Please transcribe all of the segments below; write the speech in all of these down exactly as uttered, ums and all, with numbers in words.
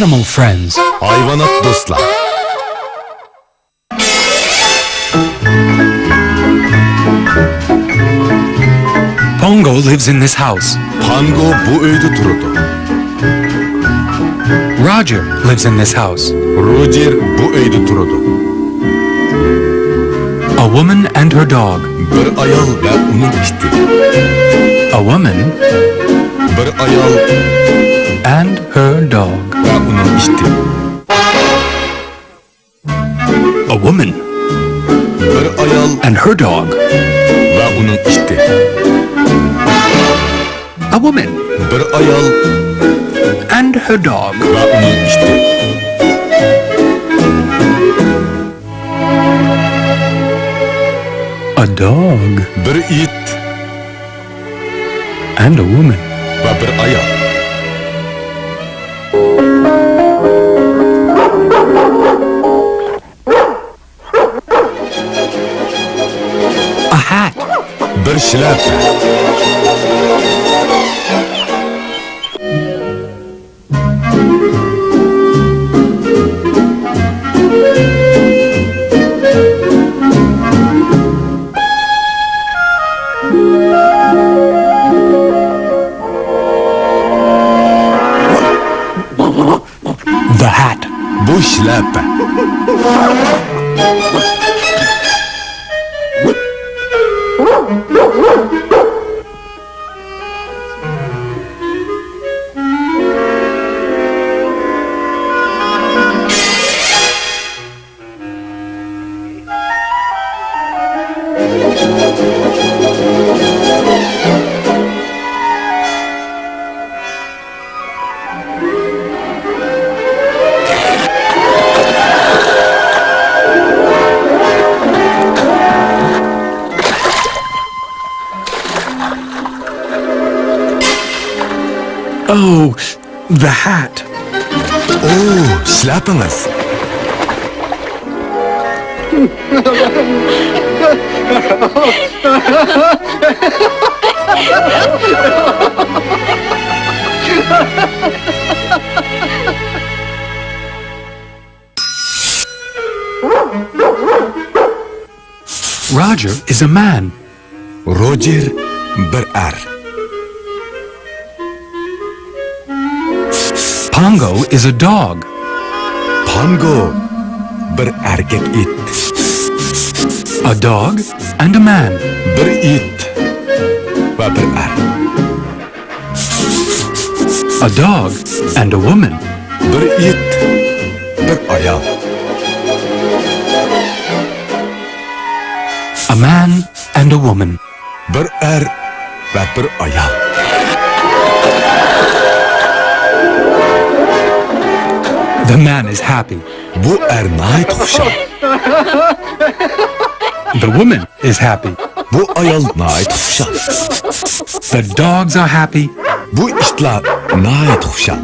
Animal friends. ھايۋانات دوستلار. Pongo lives in this house. پانگو بۇ ئۆيدە تۇرىدۇ. Roger lives in this house. روجېر بۇ ئۆيدە تۇرىدۇ. A woman and her dog. بىر ئايال ۋە ئۇنىڭ ئىتى. A woman بىر ئايال and her dog. ۋە ئۇنىڭ ئىتى. A woman بىر ئايال and her dog. ۋە ئۇنىڭ ئىتى. A woman بىر ئايال and her dog. ۋە ئۇنىڭ ئىتى. A dog بىر ئىت and a woman. ۋە بىر ئايال. A hat بىر شىلەپە. The hat. بۇ شىلەپە. Oh, the hat. ئوو، شىلەپىڭىز. Roger is a man. روجېر بىر ئەر. Pongo is a dog. پانگو بىر ئەركەك ئىت. A dog and a man. بىر ئىت ۋە بىر ئەر. A dog and a woman. بىر ئىت، بىر ئايال. A man and a woman. بىر ئەر ۋە بىر ئايال. The man is happy. بۇ ئەر ناھايىتى خۇشال. The woman is happy. بۇ ئايال ناھايىتى خۇشال. The dogs are happy. بۇ ئىتلار ناھايىتى خۇشال.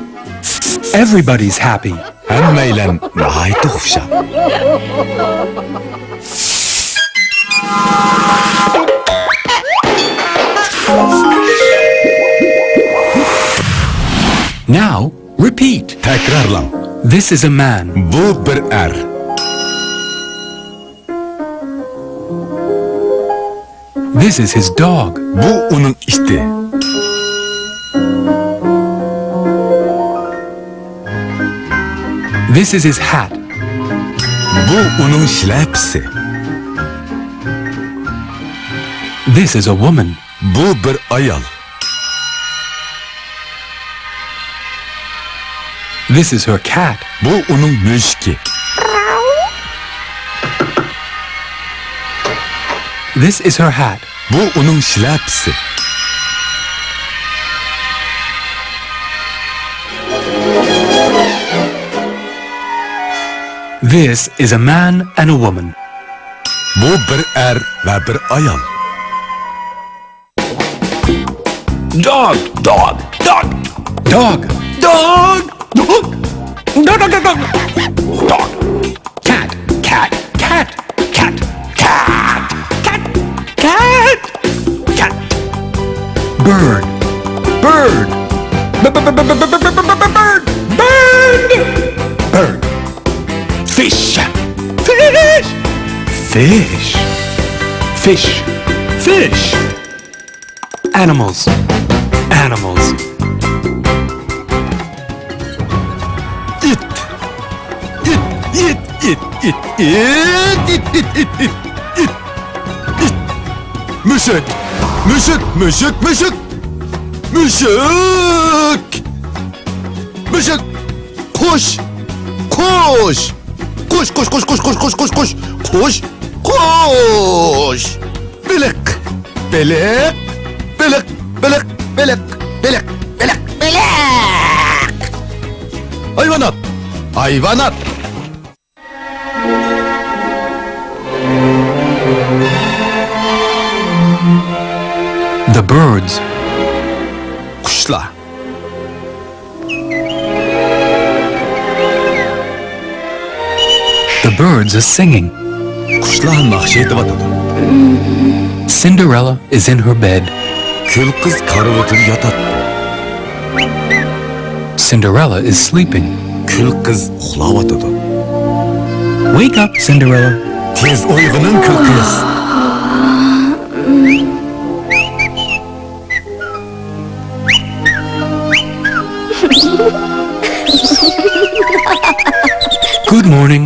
Everybody's happy. ھەممەيلەن ناھايىتى خۇشال. Now repeat. تەكرارلاڭ. This is a man. بۇ بىر ئەر. This is his dog. بۇ ئۇنىڭ ئىتى. This is his hat. بۇ ئۇنىڭ شىلەپىسى. This is a woman. بۇ بىر ئايال. This is her cat. بۇ ئۇنىڭ مۈشۈكى. This is her hat. بۇ ئۇنىڭ شىلەپىسى. This is a man and a woman. بۇ بىر ئەر ۋە بىر ئايال. Dog, dog, dog. Dog. Dog, dog. Dog, dog, dog, dog. Dog. Cat, cat, cat. Cat, cat, cat. Cat, cat. Bird, bird. B-b-b-bird, bird. Bird. Fish. Fish. Fish. Fish. Fish. Animals. Animals. It. It, it, it, it, it. It, it, it, it, it. It. It. Mushuk. Mushuk, mushuk, mushuk. Mushuk. Mushuk. Qush. Qush. Qush, qush, qush. Qush. Qush. بېلىق. بېلىق. بېلىق. بېلىق. بېلىق. بېلىق. بېلىق. ھايۋانات. ھايۋانات. The birds. قۇشلار. The birds are singing. قۇشلار ناخشا ئېيتىۋاتىدۇ. Cinderella is in her bed. كۈل قىز كارىۋىتىدا ياتاتتى. Cinderella is sleeping. كۈل قىز ئۇخلاۋاتىدۇ. Wake up, Cinderella. تېز ئويغىنىڭ، كۈل قىز. Good morning.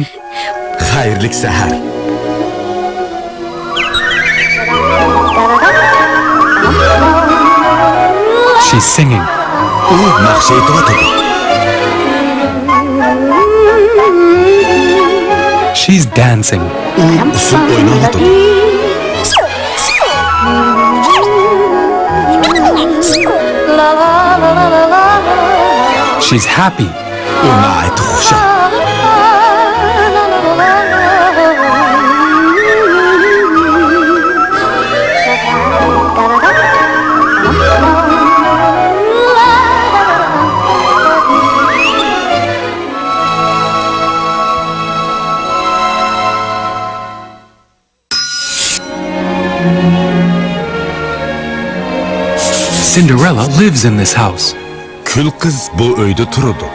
خەيرلىك سەھەر. She's singing. ئۇ ناخشا ئېيتىۋاتىدۇ. She's dancing. ئۇ ئۇسسۇل ئويناۋاتىدۇ. She's happy. ئۇ ناھايىتى خۇشال. Cinderella lives in this house. كۈل قىز بۇ ئۆيدە تۇرىدۇ.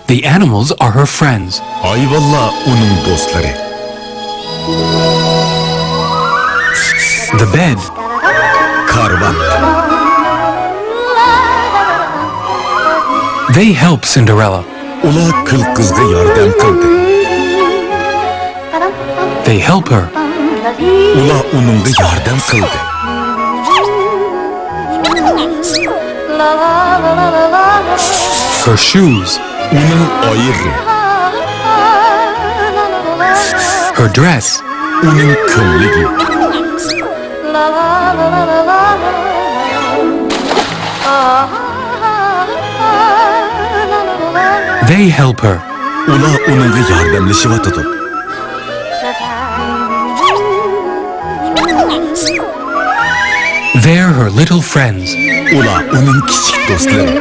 The animals are her friends. ھايۋانلار ئۇنىڭ دوستلىرى. The bed. كارىۋات. They help Cinderella. ئۇلار كۈل قىزغا ياردەم قىلدى. They help her. ئۇلار ئۇنىڭغا ياردەم قىلدى. Her shoes. ئۇنىڭ ئايىغى. Her dress. ئۇنىڭ كۆللىكى. They help her. ئۇلار ئۇنىڭغا ياردەملىشىۋاتىدۇ. They're her little friends. ئۇلار ئۇنىڭ كىچىك دوستلىرى.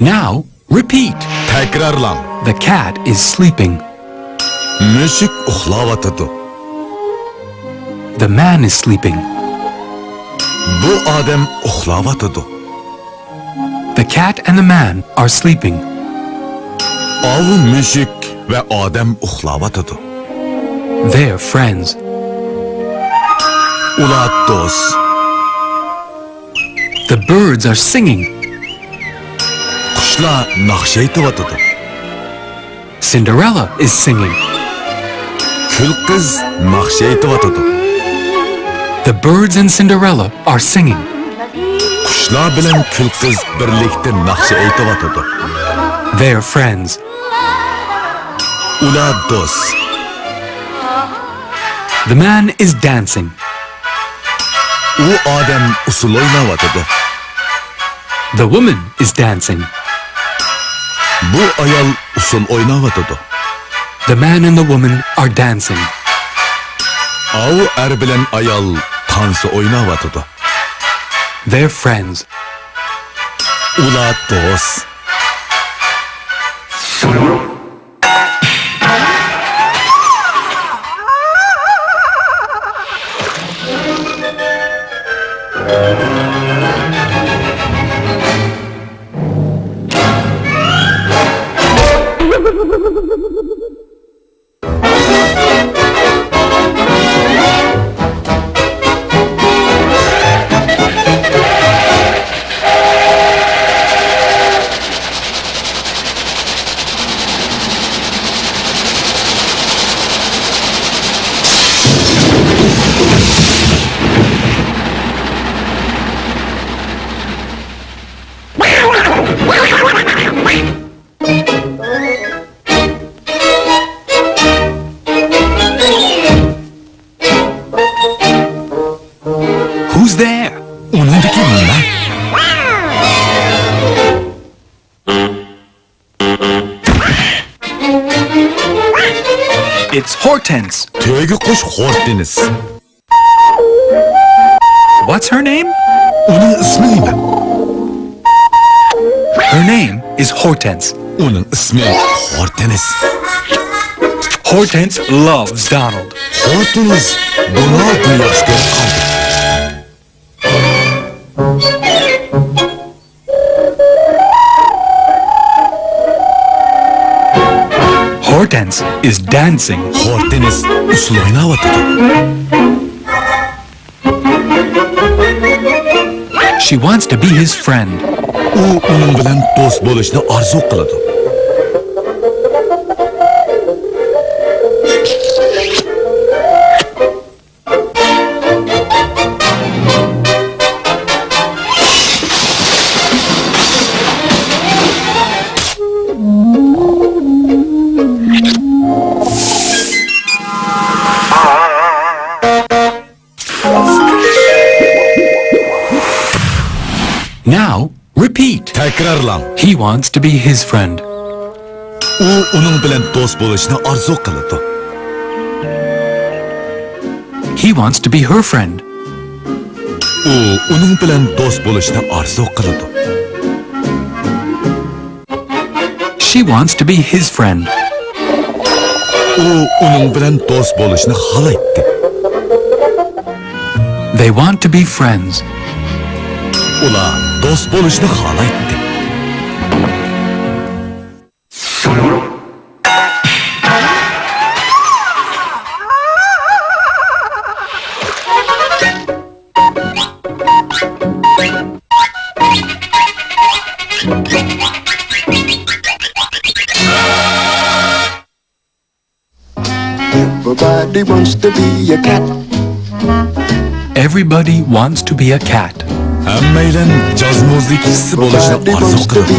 Now repeat. تەكرارلاڭ. The cat is sleeping. مۈشۈك ئۇخلاۋاتىدۇ. The man is sleeping. بۇ ئادەم ئۇخلاۋاتىدۇ. The cat and the man are sleeping. ئاۋۇ مۈشۈك ۋە ئادەم ئۇخلاۋاتىدۇ. They're friends. ئۇلار دوست. The birds are singing. قۇشلار ناخشا ئېيتىۋاتىدۇ. Cinderella is singing. كۈل قىز ناخشا ئېيتىۋاتىدۇ. The birds and Cinderella are singing. قۇشلار بىلەن كۈل قىز بىرلىكتە ناخشا ئېيتىۋاتىدۇ. They're friends. ئۇلار دوست. The man is dancing. ئۇ ئادەم ئۇسسۇل ئويناۋاتىدۇ. The woman is dancing. بۇ ئايال ئۇسسۇل ئويناۋاتىدۇ. The man and the woman are dancing. ئاۋۇ ئەر بىلەن ئايال تانسا ئويناۋاتىدۇ. They're friends. ئۇلار دوست. Who's there? ئۇنىڭدىكى نېمە؟ It's Hortense. تۆگە قۇش خورتېنس. What's her name? ئۇنىڭ ئىسمى نېمە؟ Her name is Hortense. ئۇنىڭ ئىسمى خورتېنس. Hortense loves Donald. خورتېنس دونالدنى ياخشى كۆرۈپ قالدى. Hortense is dancing. خورتېنس ئۇسسۇل ئويناۋاتىدۇ. She wants to be his friend. ئۇ ئۇنىڭ بىلەن دوست بولۇشنى ئارزۇ قىلىدۇ. Now, repeat. تەكرارلاڭ. He wants to be his friend. ئۇ ئۇنىڭ بىلەن دوست بولۇشنى ئارزۇ قىلىدۇ. He wants to be her friend. ئۇ ئۇنىڭ بىلەن دوست بولۇشنى ئارزۇ قىلىدۇ. She wants to be his friend. ئۇ ئۇنىڭ بىلەن دوست بولۇشنى خالايتتى. They want to be friends. ئۇلار دوست بولۇشنى خالايتتى. Everybody wants to be a cat. Everybody wants to be a cat. ھەممەيلەن جاز مۇزىكىچىسى بولۇشنى ئارزۇ قىلىدۇ.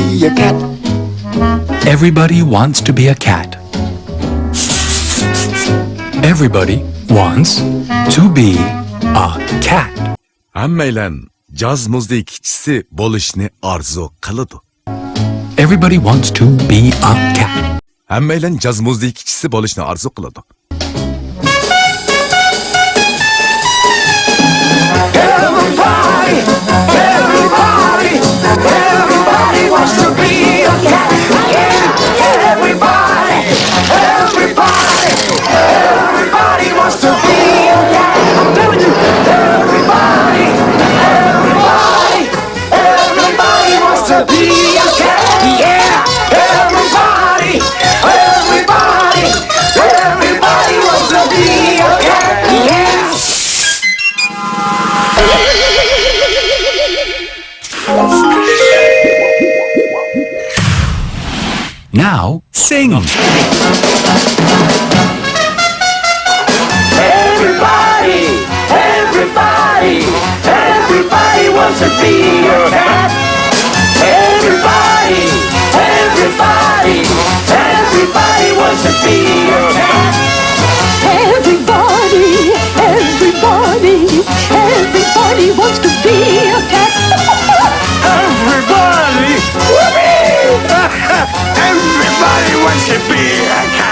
Everybody wants to be a cat. Everybody wants to be a cat. ھەممەيلەن جاز مۇزىكىچىسى بولۇشنى ئارزۇ قىلىدۇ. Everybody wants to be a cat. ھەممەيلەن جاز مۇزىكىچىسى بولۇشنى ئارزۇ قىلىدۇ. Everybody, everybody, everybody wants to be a cat. Yeah, everybody, everybody, everybody wants to be a cat. I'm telling you, everybody, everybody, everybody wants to be a cat. Yeah, everybody, everybody, everybody wants to be a cat. Yeah. Now sing. Everybody, everybody, everybody wants to be a cat. Everybody, everybody, everybody wants to be a cat. Everybody, everybody, everybody wants to be a cat. Everybody, whoopee! Everybody wants to be a cat.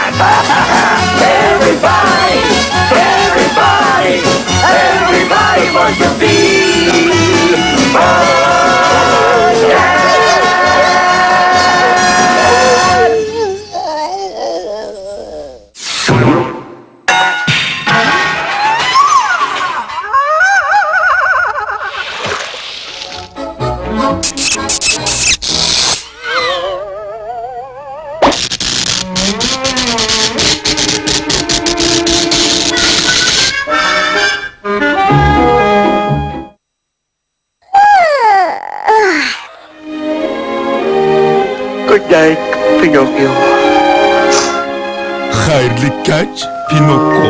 كەچ، پىنوككو.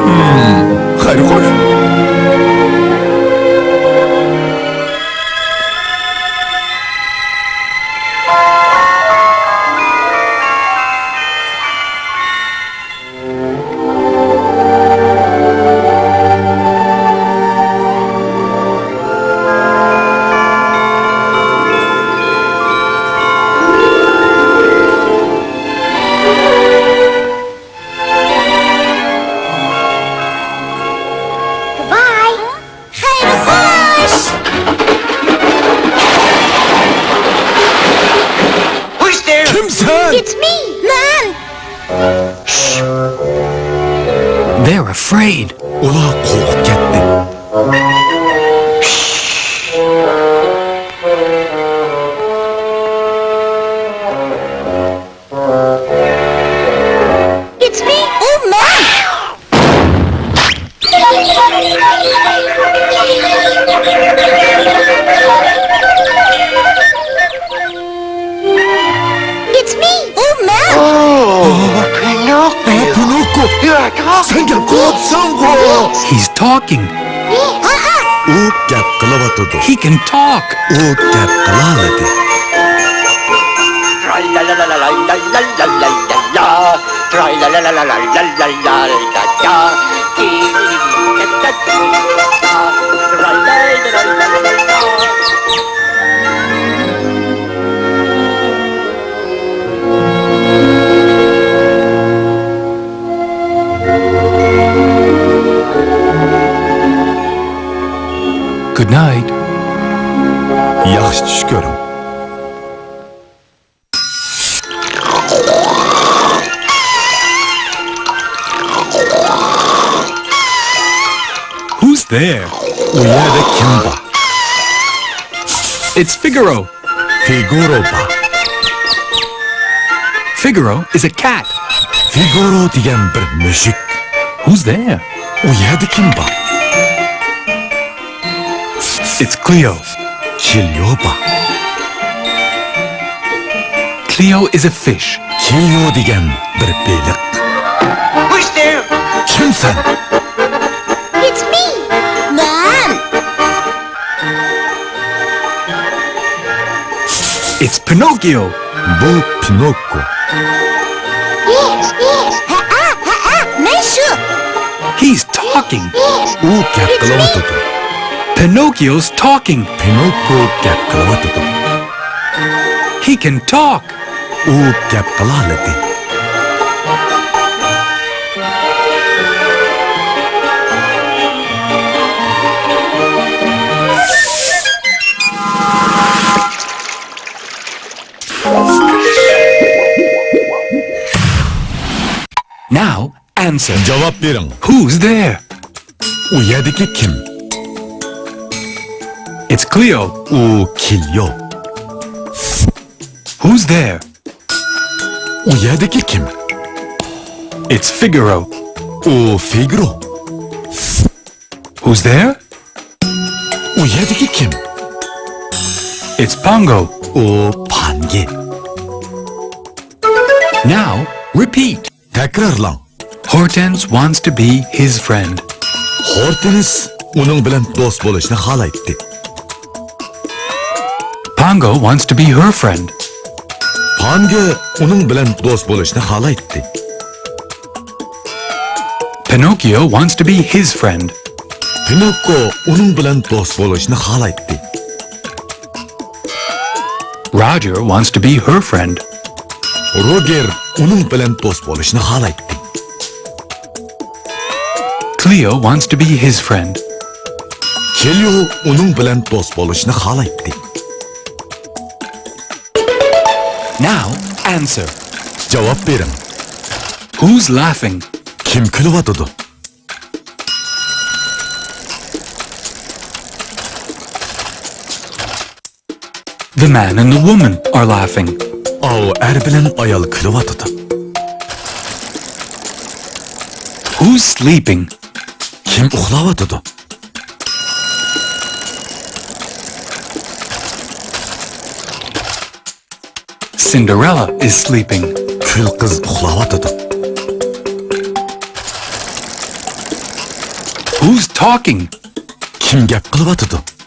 مم، خەير خوش. Goodbye. خەير خوش. Who's there? كىمسەن؟ It's me. مەن. They're afraid. ئۇلار قورقۇپ كەتتى. It's me. ئۇ مەن. It's me. ئۇ مەن. Oh, Pinocchio. پىنوككو. You're a cop. سەن گەپ قىلىۋاتىسەنغۇ. He's talking. ھەئە. ئۇ گەپ قىلىۋاتىدۇ. He can talk. ئۇ گەپ قىلالىدى. Good night. ياخشى چۈش كۆرۈڭ. Who's there? ئۇ يەردە كىم بار؟ It's Figaro. فىگۇرو بار. Figaro is a cat. فىگۇرو دېگەن بىر مۈشۈك. Who's there? ئۇ يەردە كىم بار؟ It's Cleo. كليو بار. Cleo is a fish. كليو دېگەن بىر بېلىق. Who's there? كىمسەن؟ It's me. مەن. It's Pinocchio. بۇ پىنوككو. Yes, yes. ھەئە، ھەئە، مەن شۇ. He's talking. Yes. ئۇ گەپ قىلىۋاتىدۇ. Pinocchio's talking. پىنوككو گەپ قىلىۋاتىدۇ. He can talk. ئۇ گەپ قىلالىدى. Now answer. جاۋاب بېرىڭ. Who's there? ئۇ يەردىكى كىم؟ It's Cleo. ئۇ كليو. Who's there? ئۇ يەردىكى كىم؟ It's Figaro. ئۇ فىگرو. Who's there? ئۇ يەردىكى كىم؟ It's Pongo. ئۇ پانگې. Now repeat. تەكرارلاڭ. Hortense wants to be his friend. خورتېنس ئۇنىڭ بىلەن دوست بولۇشنى خالايتتى. Pongo wants to be her friend. پانگې ئۇنىڭ بىلەن دوست بولۇشنى خالايتتى. Pinocchio wants to be his friend. پىنوككو ئۇنىڭ بىلەن دوست بولۇشنى خالايتتى. Roger wants to be her friend. روگېر ئۇنىڭ بىلەن دوست بولۇشنى خالايتتى. Cleo wants to be his friend. كليو ئۇنىڭ بىلەن دوست بولۇشنى خالايتتى. Now answer. جاۋاب بېرىڭ. Who's laughing? كىم كۈلۈۋاتىدۇ؟ The man and the woman are laughing. ئاۋۇ ئەر بىلەن ئايال كۈلۈۋاتىدۇ. Who's sleeping? كىم ئۇخلاۋاتىدۇ؟ Cinderella is sleeping. كۈل قىز ئۇخلاۋاتىدۇ. Who's talking? كىم گەپ قىلىۋاتىدۇ؟